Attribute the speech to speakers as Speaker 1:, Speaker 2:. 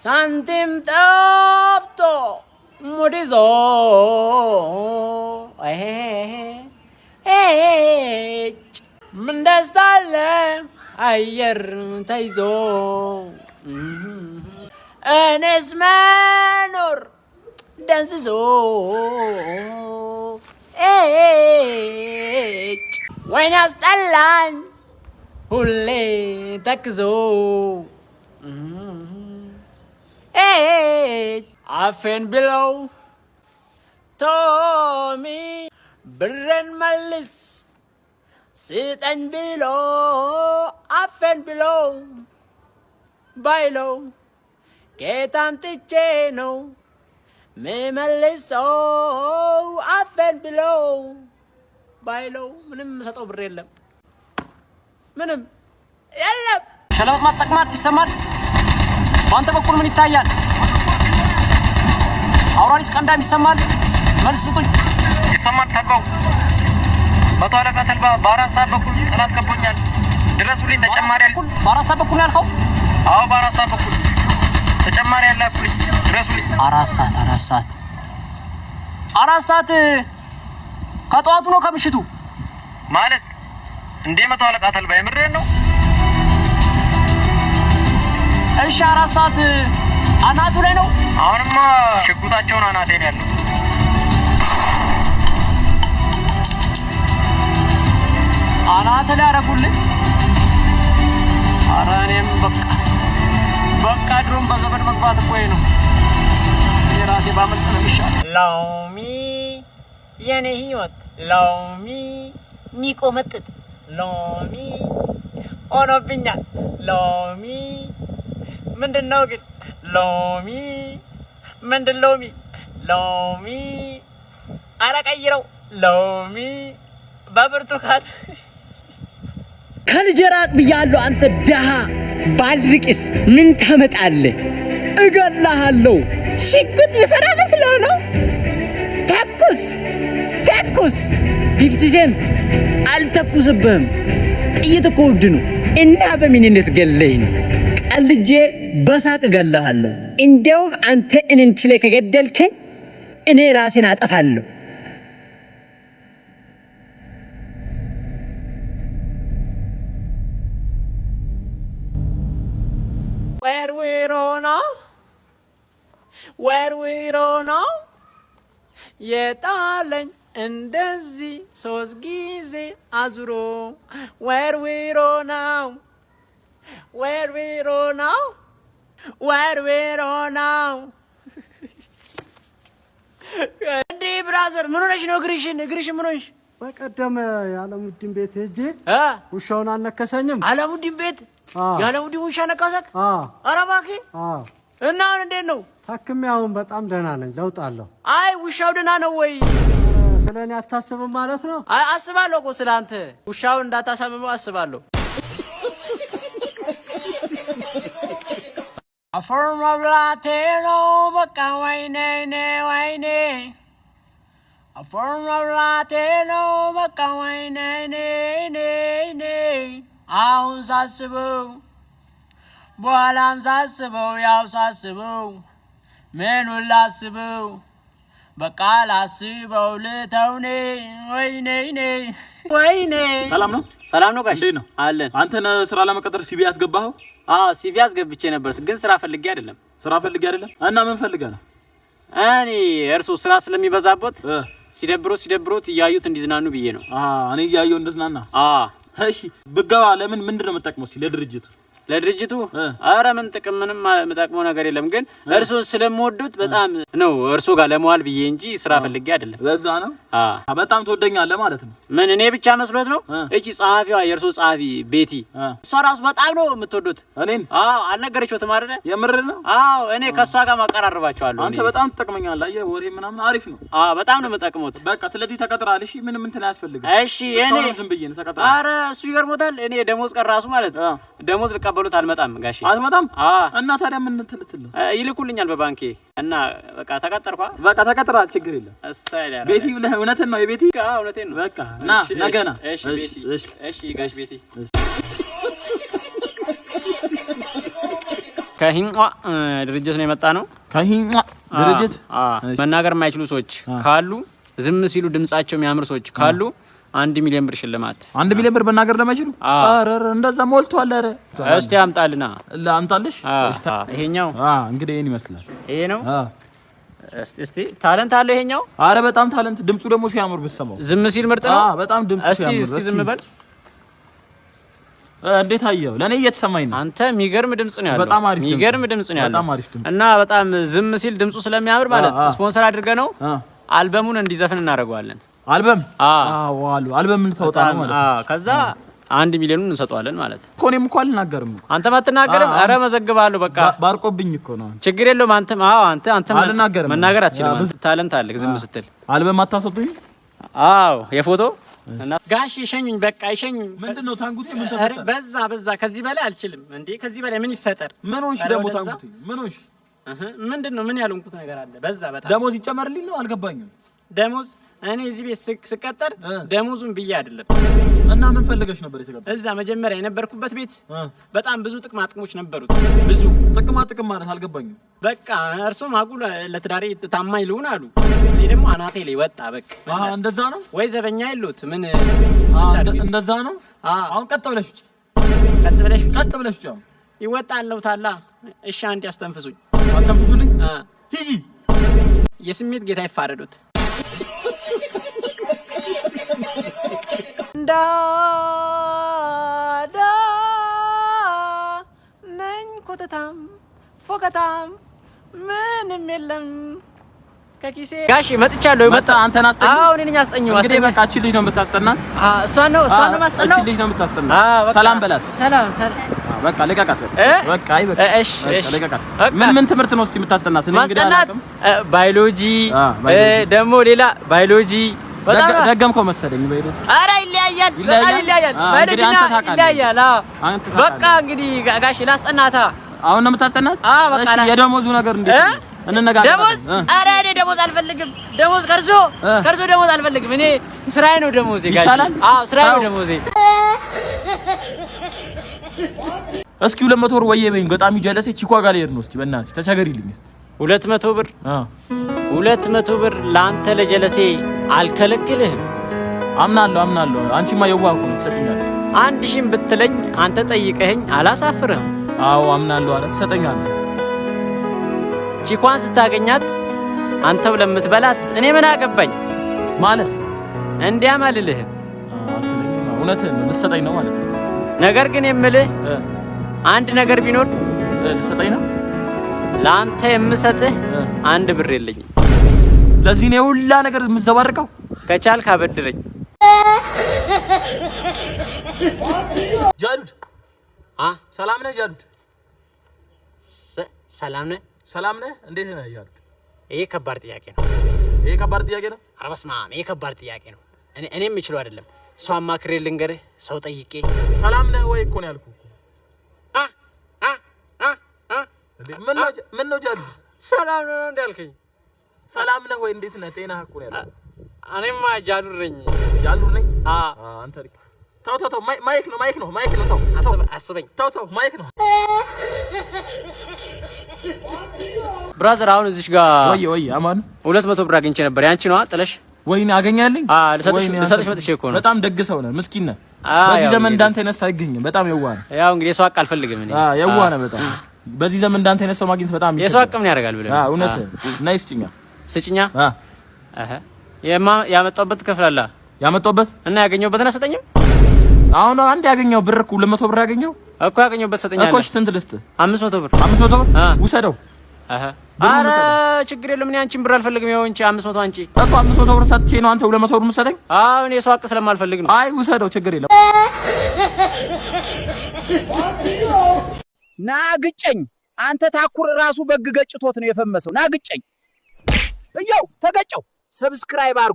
Speaker 1: ሳንቲም ጠፍቶ ሙድ ይዞ ጭ ምን ደስታ አለ አየር ተይዞ እኔስ መኖር ደንዝዞ ጭ ወይኔ አስጠላኝ ሁሌ ተክዞ አፌን ብለው ቶሚ ብሬን መልስ ስጠኝ ብሎ አፌን ብለው ባይለው ከየት አምጥቼ ነው ምመልሰው? አፌን ብለው ባይለው ምንም የምሰጠው ብር የለም፣ ምንም የለም።
Speaker 2: ሸለመት ማጠቅማት ይሰማል። በአንተ በኩል ምን ይታያል? አውራሪስ ቀንዳም ይሰማል። መልስ ስጡኝ።
Speaker 3: ይሰማል። ተልባው መቶ አለቃ ተልባ በ4 ሰዓት በኩል ጠላት ከቦኛል፣ ድረሱልኝ። ተጨማሪ አለ።
Speaker 2: በ4 ሰዓት በኩል ነው ያልከው?
Speaker 3: አዎ በ4 ሰዓት በኩል ተጨማሪ ያላኩልኝ፣ ድረሱልኝ።
Speaker 2: 4 ሰዓት 4 ሰዓት 4 ሰዓት ከጠዋቱ ነው ከምሽቱ
Speaker 3: ማለት እንዴ? መቶ አለቃ ተልባ የምሬን ነው።
Speaker 2: እሺ 4 ሰዓት አናቱ ላይ ነው።
Speaker 3: አሁንማ ሽጉጣቸውን አናቴ ነው ያለው።
Speaker 2: አናት ላይ አደረጉልኝ። ኧረ እኔም በቃ በቃ ድሮም በዘመድ መግባት እኮ ይሄ ነው። እኔ ራሴ ባመልጥ ነው የሚሻለው።
Speaker 1: ሎሚ የኔ ህይወት ሎሚ ሚቆመጥጥ ሎሚ ሆኖብኛል። ሎሚ ምንድን ነው ግን? ሎሚ ምንድን ሎሚ ሎሚ ኧረ ቀይረው ሎሚ በብርቱካን
Speaker 4: ከልጄ ራቅ ብያለሁ። አንተ ደሃ ባልርቅስ ምን ታመጣለህ? እገላሃለሁ። ሽጉጥ ቢፈራ መስሎህ ነው? ተኩስ ተኩስ። 50 ሴንት አልተኩስብህም። ጥይት እኮ ውድ ነው። እና በምንነት ገለኝ ነው? ቀልጄ በሳቅ እገላሃለሁ። እንደውም አንተ እኔን ችለህ ከገደልከኝ እኔ ራሴን አጠፋለሁ።
Speaker 1: ወርውሮ ነው ወርውሮ ነው የጣለኝ እንደዚህ 3 ጊዜ አዙሮ ወርውሮ ነው ወርውሮ ነው ወርውሮ ነው። እንዴ brother ምን ሆነሽ ነው? እግርሽን እግርሽን ምን ሆነሽ?
Speaker 5: በቀደም የአለሙዲን ቤት ሄጄ ውሻውን አልነከሰኝም።
Speaker 1: አለሙዲን ቤት የአለሙዲን ውሻ ነከሰክ? ኧረ እባክህ። እና አሁን እንዴት ነው?
Speaker 5: ታክሜ አሁን በጣም ደህና ነኝ፣ ለውጥ አለው።
Speaker 1: አይ ውሻው ደህና ነው ወይ?
Speaker 5: ስለ እኔ አታስብም ማለት ነው?
Speaker 1: አይ አስባለሁ እኮ ስለ አንተ። ውሻውን እንዳታሳምመው አስባለሁ። አፈር መብላቴ ነው በቃ ወይኔ ወይኔ አፈር መብላቴ ነው በቃ ወይኔ ኔ አሁን ሳስበው በኋላም ሳስበው ያው ሳስበው ምኑን ላስበው በቃ ላስበው ልተውኔ ወይኔ ኔ ወይኔ።
Speaker 6: ሰላም ነው?
Speaker 2: ሰላም ነው ጋሽ።
Speaker 6: እንዴት ነው?
Speaker 2: አለን።
Speaker 6: አንተ ነህ ስራ ለመቀጠር CV ያስገባኸው?
Speaker 2: አዎ CV አስገብቼ ነበር፣ ግን ስራ ፈልጌ አይደለም።
Speaker 6: ስራ ፈልጌ አይደለም? እና ምን ፈልገህ ነው?
Speaker 2: እኔ እርሶ ስራ ስለሚበዛበት ሲደብሮት ሲደብሮት እያዩት እንዲዝናኑ ብዬ ነው።
Speaker 6: እኔ እያየሁ እንድዝናና?
Speaker 2: አዎ።
Speaker 6: እሺ ብገባ ለምን ምንድን ነው የምጠቅመው እስኪ ለድርጅቱ?
Speaker 2: ለድርጅቱ? ኧረ ምን ጥቅም ምንም የምጠቅመው ነገር የለም፣ ግን እርሶን ስለምወዱት በጣም ነው እርሶ ጋር ለመዋል ብዬ እንጂ ስራ ፈልጌ አይደለም።
Speaker 6: ለዛ ነው?
Speaker 2: አዎ።
Speaker 6: በጣም ትወደኛለህ ማለት ነው።
Speaker 2: ምን እኔ ብቻ መስሎት ነው? እቺ ጸሐፊዋ የእርሶ ጸሐፊ ቤቲ እሷ ራሱ በጣም ነው የምትወዱት።
Speaker 6: እኔን?
Speaker 2: አዎ። አልነገረችዎትም አይደለ?
Speaker 6: የምር ነው?
Speaker 2: አዎ። እኔ ከእሷ ጋር ማቀራርባቸዋለሁ።
Speaker 6: አንተ በጣም ትጠቅመኛለህ። አየህ ወሬ ምናምን አሪፍ ነው።
Speaker 2: አዎ በጣም ነው የምጠቅሙት።
Speaker 6: በቃ ስለዚህ ተቀጥረሃል። እሺ ምንም እንትን አያስፈልግም።
Speaker 2: እሺ እኔ
Speaker 6: እስካሁን ዝም ብዬ ነው ተቀጥረሃል።
Speaker 2: ኧረ እሱ ይገርሞታል። እኔ ደሞዝ ቀን ራሱ ማለት ደሞዝ ልቀበሉት አልመጣም ጋሼ።
Speaker 6: አትመጣም?
Speaker 2: አዎ።
Speaker 6: እና ታዲያ ምን ትልትል?
Speaker 2: ይልኩልኛል በባንኬ እና በቃ ተቀጠርኳ።
Speaker 6: በቃ ተቀጥረሃል፣ ችግር የለም።
Speaker 2: style ያደርጋል።
Speaker 6: ቤቲ ብለህ እውነትህን ነው የቤቲ?
Speaker 2: አዎ እውነቴን ነው።
Speaker 6: በቃ ና ነገ ና።
Speaker 2: እሺ ቤቲ። እሺ ጋሽ ቤቲ።
Speaker 6: እሺ።
Speaker 2: ከሂንቋ ድርጅት ነው የመጣ ነው።
Speaker 6: ከሂንቋ ድርጅት።
Speaker 2: መናገር የማይችሉ ሰዎች ካሉ፣ ዝም ሲሉ ድምጻቸው የሚያምር ሰዎች ካሉ 1 ሚሊዮን ብር ሽልማት።
Speaker 6: 1 ሚሊዮን ብር መናገር ለማይችሉ? ኧረ ኧረ እንደዛ ሞልቷል። ኧረ
Speaker 2: እስቲ አምጣልና።
Speaker 6: አምጣልሽ።
Speaker 2: ይሄኛው።
Speaker 6: እንግዲህ ይሄን ይመስላል።
Speaker 2: ይሄ ነው። እስቲ እስቲ talent አለው ይሄኛው።
Speaker 6: አረ በጣም talent፣ ድምፁ ደግሞ ሲያምር ብትሰማው።
Speaker 2: ዝም ሲል ምርጥ ነው።
Speaker 6: በጣም ድምፁ
Speaker 2: ሲያምር። እስቲ ዝም በል።
Speaker 6: እንዴት አየው? ለኔ እየተሰማኝ ነው።
Speaker 2: አንተ የሚገርም ድምጽ ነው ያለው።
Speaker 6: በጣም አሪፍ ድምጽ፣
Speaker 2: የሚገርም ድምጽ ነው ያለው።
Speaker 6: በጣም አሪፍ ድምጽ።
Speaker 2: እና በጣም ዝም ሲል ድምፁ ስለሚያምር ማለት ስፖንሰር አድርገ ነው አልበሙን እንዲዘፍን እናደርገዋለን።
Speaker 6: አልበም? አዎ፣ አሉ አልበም ልታወጣ ነው ማለት
Speaker 2: ነው። ከዛ 1 ሚሊዮኑን እንሰጠዋለን ማለት
Speaker 6: እኮ። እኔም እኮ አልናገርም እኮ።
Speaker 2: አንተም አትናገርም? ኧረ መዘግባለሁ። በቃ
Speaker 6: ባርቆብኝ እኮ ነው።
Speaker 2: ችግር የለውም። አንተም አዎ፣ አንተ አንተም
Speaker 6: አልናገርም።
Speaker 2: መናገር አትችልም። Talent አለ ዝም ስትል።
Speaker 6: አልበም አታስወጡኝ?
Speaker 2: አዎ፣ የፎቶ እና ጋሽ ይሸኙኝ፣ በቃ ይሸኙኝ።
Speaker 6: ምንድን ነው ታንጉቴ? ምን ተፈጠረ?
Speaker 2: በዛ በዛ፣ ከዚህ በላይ አልችልም። እንዴ ከዚህ በላይ ምን ይፈጠር?
Speaker 6: ምን ሆንሽ ደግሞ ታንጉቴ? ምን ሆንሽ?
Speaker 2: ምንድን ነው ምን ያልሆንኩት ነገር አለ? በዛ በጣም።
Speaker 6: ደሞዝ ይጨመርልኝ ነው? አልገባኝም።
Speaker 2: ደሞዝ እኔ እዚህ ቤት ስቀጠር ደሞዙን ብዬ አይደለም።
Speaker 6: እና ምን ፈልገሽ ነበር የተቀጠርሽ?
Speaker 2: እዛ መጀመሪያ የነበርኩበት ቤት በጣም ብዙ ጥቅማ ጥቅሞች ነበሩት። ብዙ
Speaker 6: ጥቅማ ጥቅም ማለት አልገባኝም።
Speaker 2: በቃ እርሶም አጉል ለትዳሬ ታማኝ ልሁን አሉ። እኔ ደግሞ አናቴ ላይ ወጣ። በቃ
Speaker 6: እንደዛ ነው
Speaker 2: ወይ ዘበኛ የሉት ምን
Speaker 6: እንደዛ ነው። አሁን ቀጥ ብለሽ ውጪ።
Speaker 2: ቀጥ ብለሽ ውጪ።
Speaker 6: ቀጥ ብለሽ ውጪ። አሁን
Speaker 2: ይወጣል ታላ። እሺ አንዴ አስተንፍሱኝ።
Speaker 6: አስተንፍሱልኝ። ሂጂ።
Speaker 2: የስሜት ጌታ ይፋረዱት። እንዳዳ ነኝ ኮተታም ፎከታም ምንም የለም ከኪሴ። ጋሽ መጥቻለሁ።
Speaker 6: መጣ አንተን አስጠኝ።
Speaker 2: አዎ እኔ ነኝ አስጠኝው።
Speaker 6: እንግዲህ በቃ እቺ ልጅ ነው የምታስጠናት።
Speaker 2: እሷን ነው እሷን ነው ማስጠናው።
Speaker 6: እቺ ልጅ ነው የምታስጠናት። ሰላም በላት።
Speaker 2: ሰላም ሰላም።
Speaker 6: በቃ ልቀቃት። በቃ አይ በቃ
Speaker 2: እሺ እሺ
Speaker 6: ልቀቃት። ምን ምን ትምህርት ነው እስቲ የምታስጠናት?
Speaker 2: እኔ እንግዲህ አላውቅም። ባዮሎጂ ደግሞ ሌላ ባዮሎጂ።
Speaker 6: ደገምከው መሰለኝ። ባዮሎጂ።
Speaker 1: ኧረ ይለያያል፣ በጣም ይለያያል። ባዮሎጂ እና ይለያያል። በቃ እንግዲህ ጋሽ ላስጠናታ።
Speaker 6: አሁን ነው የምታስጠናት?
Speaker 1: በቃ
Speaker 6: እሺ የደሞዙ ነገር እንዴት ነው? እንነጋገር።
Speaker 1: ደሞዝ? ኧረ እኔ ደሞዝ አልፈልግም። ደሞዝ ከርሶ ከርሶ ደሞዝ አልፈልግም። እኔ ስራዬ ነው ደሞዜ። ጋሽ
Speaker 6: ይሻላል።
Speaker 1: አዎ ስራዬ ነው ደሞዜ።
Speaker 6: እስኪ 200 ብር ወይ በይኝ። ገጣሚ ጀለሴ ቺኳ ጋር ልሄድ ነው። እስኪ በእናትሽ ተቸገሪልኝ እስኪ።
Speaker 2: 200 ብር? 200 ብር ለአንተ ለጀለሴ አልከለክልህም።
Speaker 6: አምናለሁ አምናለሁ። አንቺማ የዋህ እኮ ነሽ፣ ትሰጪኛለሽ።
Speaker 2: 1000ም ብትለኝ አንተ ጠይቀኸኝ አላሳፍርህም።
Speaker 6: አዎ አምናለሁ አለ፣ ትሰጠኛለህ።
Speaker 2: ቺኳን ስታገኛት አንተው ለምትበላት እኔ ምን አገባኝ?
Speaker 6: ማለት
Speaker 2: እንዲያም አልልህም።
Speaker 6: አትለኝም። እውነትህን ነው፣ ልትሰጠኝ ነው ማለት ነው።
Speaker 2: ነገር ግን የምልህ አንድ ነገር ቢኖር
Speaker 6: ልትሰጠኝ ነው።
Speaker 2: ለአንተ የምሰጥህ 1 ብር የለኝም።
Speaker 6: ለዚህ ነው ሁላ ነገር የምዘባርቀው።
Speaker 2: ከቻልክ አበድረኝ።
Speaker 6: ጃሉድ ሰላም ነህ? ጃሉድ
Speaker 2: ሰላም ነህ?
Speaker 6: ሰላም ነህ? እንዴት ነህ ጃሉድ?
Speaker 2: ይሄ ከባድ ጥያቄ ነው።
Speaker 6: ይሄ ከባድ ጥያቄ ነው።
Speaker 2: ኧረ በስመ አብ፣ ይሄ ከባድ ጥያቄ ነው። እኔ የምችለው አይደለም። ሰው አማክሬ ልንገርህ፣ ሰው ጠይቄ።
Speaker 6: ሰላም ነህ ወይ እኮ ነው ያልኩህ። ምን ነው ጃሉድ?
Speaker 2: ሰላም ነው እንዳልከኝ።
Speaker 6: ሰላም ነህ ወይ? እንዴት ነህ? ጤናህ እኮ ነው ያልኩህ።
Speaker 2: እኔማ ጃሉድ ነኝ።
Speaker 6: ጃሉድ ነኝ። አንተ ተው ተው ተው፣ mic ነው mic ነው mic ነው። ተው
Speaker 2: አስበኝ።
Speaker 6: ተው ተው፣ mic ነው።
Speaker 2: Brother አሁን እዚሽ ጋር
Speaker 6: ወይ ወይ አማን
Speaker 2: 200 ብር አግኝቼ ነበር። ያንቺ ነዋ ጥለሽ።
Speaker 6: ወይኔ አገኛለኝ።
Speaker 2: ልሰጥሽ መጥቼ እኮ ነው።
Speaker 6: በጣም ደግ ሰው ነህ፣ ምስኪን ነህ። በዚህ ዘመን እንዳንተ አይነት ሰው አይገኝም። በጣም የዋህ ነህ።
Speaker 2: ያው እንግዲህ የሰው ሀቅ አልፈልግም እኔ።
Speaker 6: የዋህ ነህ በጣም። በዚህ ዘመን እንዳንተ አይነት ሰው ማግኘት በጣም
Speaker 2: የሰው ሀቅ ምን ያደርጋል ብለህ።
Speaker 6: እውነት እና ስጭኛ።
Speaker 2: ስጭኛ። አሃ ያመጣሁበት ትከፍላለህ።
Speaker 6: ያመጣሁበት
Speaker 2: እና ያገኘሁበትን አሰጠኝም።
Speaker 6: አሁን አንድ ያገኘው ብር እኮ 200 ብር ያገኘው
Speaker 2: እኮ ያገኘሁበት ሰጠኛለህ
Speaker 6: እኮ። እሺ ስንት ልስጥህ?
Speaker 2: 500 ብር።
Speaker 6: 500 ብር ውሰደው።
Speaker 2: አረ ችግር የለም። እኔ አንቺን ብር አልፈልግም። ይኸው እንቺ 500 አንቺ።
Speaker 6: እኮ 500 ብር ሰጥቼ ነው አንተ 200 ብር የምትሰጠኝ?
Speaker 2: አዎ እኔ የሰው ሀቅ ስለማልፈልግ ነው።
Speaker 6: አይ ውሰደው፣ ችግር የለም።
Speaker 4: ና ግጨኝ። አንተ ታኩር ራሱ በግ ገጭቶት ነው የፈመሰው። ና ግጨኝ። እየው ተገጨው። Subscribe አድርጉ።